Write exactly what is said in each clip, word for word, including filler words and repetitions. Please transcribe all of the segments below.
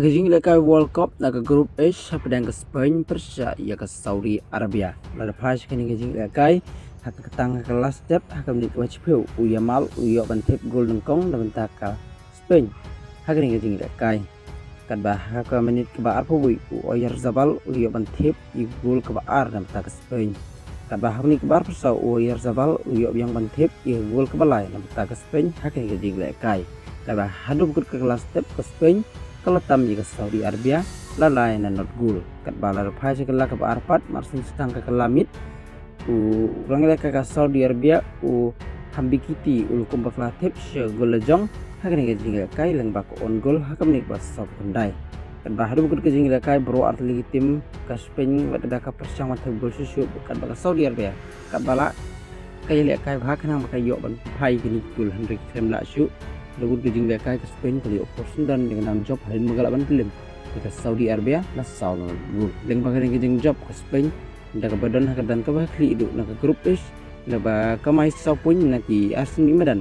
Ka jingïalehkai World Cup na ka Group H hapdeng ka Spain pyrshah ïa ka Saudi Arabia. Lada phai sha kane ka jingïalehkai, ha ka kyrteng ha ka last step, ha ka minit kaba shiphew, u Yamal u ïoh ban thep gol nyngkong na ka bynta ka Spain ha kane ka jingïalehkai. Katba ha ka minit kaba arphew wei, u Oyarzabal u ïoh ban thep ïa ka gol kaba ar na ka bynta ka Spain. Katba ha ka minit kaba arphew saw, u Oyarzabal u ïoh biang ban thep ïa ka gol kaba lai na ka bynta ka Spain ha kane ka jingïalehkai. Katba haduh ba kut ka last step, ka Spain ka la tam ïa ka Saudi Arabia la lai na not gol. Katba lada phai sha ka la kaba ar pat, mar shen sdang ka la miet, u rangïalehkai ka Saudi Arabia, u Hamdikiti, u la kum ba ka la thep sha gol la jong ha kane ka jingïalehkai lyngba ka own goal ha ka minit ba sawphew khyndai. Katba haduh ba kut ka jingïalehkai, baroh artylli ki tim, ka Spain lada ka pyrshang ban thep gol shuh shuh, katba ka Saudi Arabia katba la ka ïalehkai bha khnang ba ka ïoh ban phai kine ki gol, hynrei ki khlem lah shuh. Haduh ba kut ka jingïalehkai, ka Spain ka la ïoh por syndon ïa ka nam jop hadien ba ka la ban pynlem ïa ka Saudi Arabia la saw na gol. Lyngba kane ka jingjop, ka Spain da kaba don ha ka kyrdan kaba khlieh duh na ka Group H, da kaba kamai saw point na ki arspah miet madan.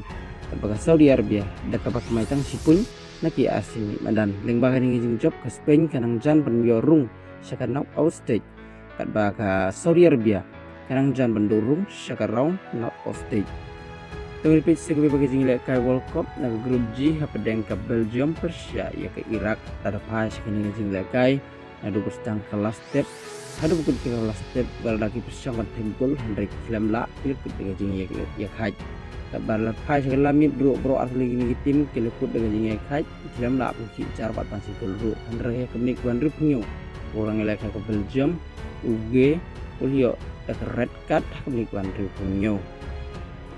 Katba ka Saudi Arabia da kaba kamai tang shi point na ki arspah miet madan. Lyngba kane ka jingjop, ka Spain ka nang jan ban ïoh rung sha ka knockout stage, katba ka Saudi Arabia ka nang jan ban duh rung sha ka round knockout stage. To ngin peit sa kawei pat ka jingïalehkai World Cup na ka Group G hapdeng ka Belgium pyrshah ïa ka Iraq. Lada phai sha kane ka jingïalehkai, naduh ba sdang ka last step haduh ba kut ka last step, baroh ki pyrshang ban thep gol, hynrei ki khlem lah, ki la kut da ka jingïakhaid. Katba lada phai sha ka la miet ruh, baroh artylli kine ki tim ki la kut da ka jingïakhaid, ki khlem lah ban khih jar bad ban sngewthuh ruh. Hynrei ha ka minit kaba hynriewphew hynñiew, u rangïalehkai ka Belgium, u Gueye, u la ïoh da ka red card ha ka minit kaba hynriewphew hynñiew.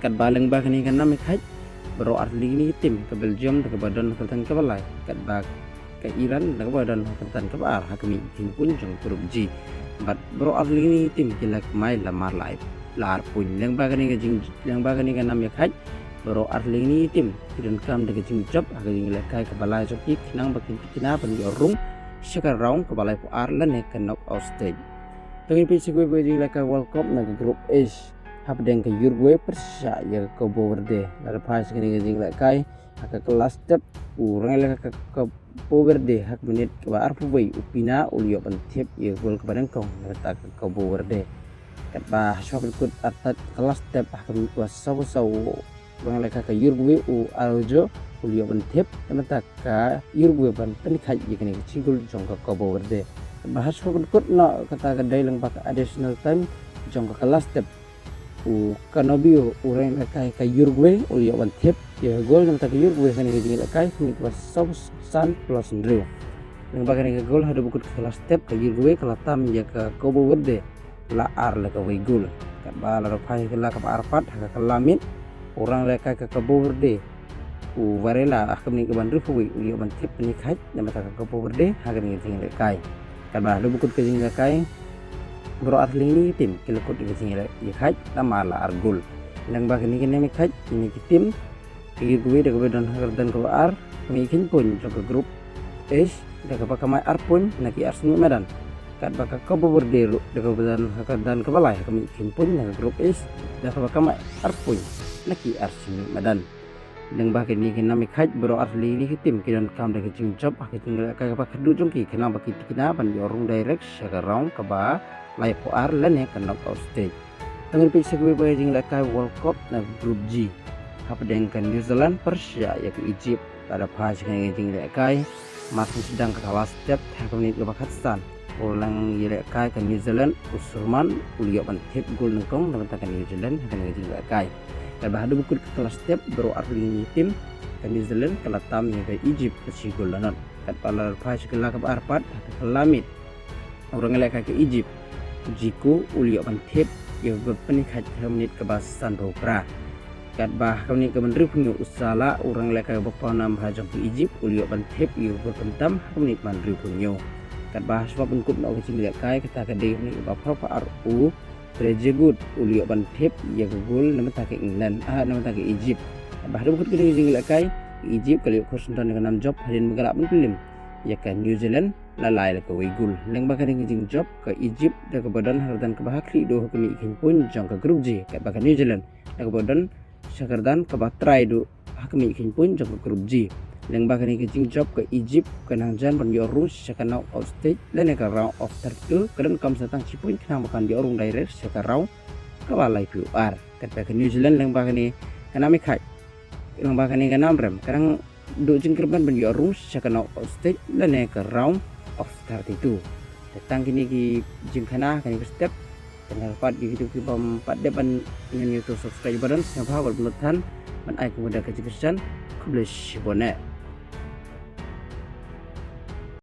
Katba lyngba kane ka nam ïakhaid, baroh artylli kine ki tim, ka Belgium da kaba don ha ka kyrdan kaba lai, katba ka Iran da kaba don ha ka kyrdan kaba ar, ha ka mih khyndiat point jong ka Group G. Bad baroh artylli kine ki tim ki la kamai la mar la ar point. Lyngba kane ka jing, lyngba kane ka nam ïakhaid, baroh artylli kine ki tim ki donkam da ka jingjop ha ka jingïalehkai kaba lai jong ki khnang ba kin tikna ban ïoh rung sha ka round kaba laiphew ar lane ka knockout stage. To ngin peit sa kawei pat ka jingïalehkai World Cup na ka Group H hapdeng ka Uruguay pyrshah ïa ka Cabo Verde. Lada phai sha kane ka jingïalehkai, ha ka last step, u rangïalehkai ka Cabo Verde ha ka minit kaba arphew wei, u Pina u la ïoh ban thep ïa ka gol kaba nyngkong na ka bynta ka Cabo Verde. Katba ha shuwa ba kut artat ka last step, ha ka minit kaba sawphew saw, u rangïalehkai ka Uruguay, u Araujo u la ïoh ban thep na ka bynta ka Uruguay ban pynkhaid ïa kane ka shi gol jong ka Cabo Verde. Katba ha shuwa ba kut noh kata ka dei lyngba ka additional time jong ka last step, u Canovio, u rangïalehkai ka Uruguay, u la ïoh ban thep ïa ka gol na ka bynta ka Uruguay ha kane ka jingïalehkai ha ka minit kaba sawphew san plus hynriew. Lyngba kane ka gol, haduh ba kut ka last step, ka Uruguay ka la tam ïa ka Cabo Verde la ar la kawei gol. Katba lada phai sha ka la kaba ar pat, ha ka la miet, u rangïalehkai ka Cabo Verde, u Varela, ha ka minit kaba hynriewphew wei, u la ïoh ban thep pynkhaid na ka bynta ka Cabo Verde ha kane ka jingïalehkai. Katba haduh ba kut ka jingïalehkai, baroh artylli kine ki tim ki la kut da ka jingïakhaid la mar la ar gol. Lyngba kane ka nam ïakhaid, kine ki tim, ka Uruguay da kaba don ha ka kyrdan kaba ar, ka mih khyndiat point jong ka Group H da kaba kamai ar point na ki arspah miet madan. Katba ka Cabo Verde ruh da kaba don ha ka kyrdan kaba lai, ka mih khyndiat point na ka Group H da kaba kamai ar point na ki arspah miet madan. Lyngba kine ki nam ïakhaid, baroh artylli kine ki tim ki donkam da ka jingjop ha ka jingïalehkai kaba khatduh jong ki khnang ba kin tikna ban ïoh rung direct sha ka round kaba laiphew ar lane ka knockout stage. To ngin peit sa kawei pat ka jingïalehkai World Cup na ka Group G hapdeng ka New Zealand pyrshah ïa ka Egypt. Lada phai sha kane ka jingïalehkai, mar shen sdang ka last step, ha ka minit kaba khatsan, u rangïalehkai ka New Zealand, u Surman, u la ïoh ban thep gol nyngkong na ka bynta ka New Zealand ha kane ka jingïalehkai. Katba haduh ba kut ka last step, baroh artylli kine ki tim, ka New Zealand ka la tam ïa ka Egypt da shi gol la not. Katba lada phai sha ka la kaba ar pat, ha ka la miet, u rangïalehkai ka Egypt, u Dzeko, u la ïoh ban thep ïa ka gol pynkhaid ha ka minit kaba sanphew phra. Katba ha ka minit kaba hynriewphew hynñiew, u Salah, u rangïalehkai kaba pawnam bha jong ka Egypt, u la ïoh ban thep ïa ka gol khamtam ha ka minit ba hynriewphew hynñiew. Katba ha shuwa ba kut noh ka jingïalehkai, kata ka dei ka minit ba phraphew ar, u Trezeguet u la ïoh ban thep ïa ka gol na ka bynta ka England, ah, na ka bynta ka Egypt. Katba haduh ba kut ka jingïalehkai, ka Egypt ka la ïoh khur syndon ïa ka nam jop hadien ba ka la pynlem ïa ka New Zealand la lai la kawei gol. Lyngba kane ka jingjop, ka Egypt da kaba don ha ka kyrdan kaba khlieh duh ha ka mih khyndiat point jong ka Group G, katba ka New Zealand da kaba don sha ka kyrdan kaba trai duh ha ka mih khyndiat point jong ka Group G. Lyngba kane ka jingjop ka Egypt ka nang jan ban ïoh rung sha ka knock out stage lane ka round of thirty-two, ka donkam sa tang shi point khnang ba kan ïoh rung direct sha ka round kaba laiphew ar. Katba ka New Zealand lyngba kane ka nam i khat, lyngba kane ka nam rem, ka nang duh jingkyrmen ban ïoh rung sha ka knock out stage lane ka round of thirty-two. Te tang kine ki jingkhana, kine ki step. Te nga pat ki video ki bym pat dep ban ngin ïa to subscribe button, sngewbha ban pynlut than ban ai kumta ka jingkyrshan. Khublei shibun eh.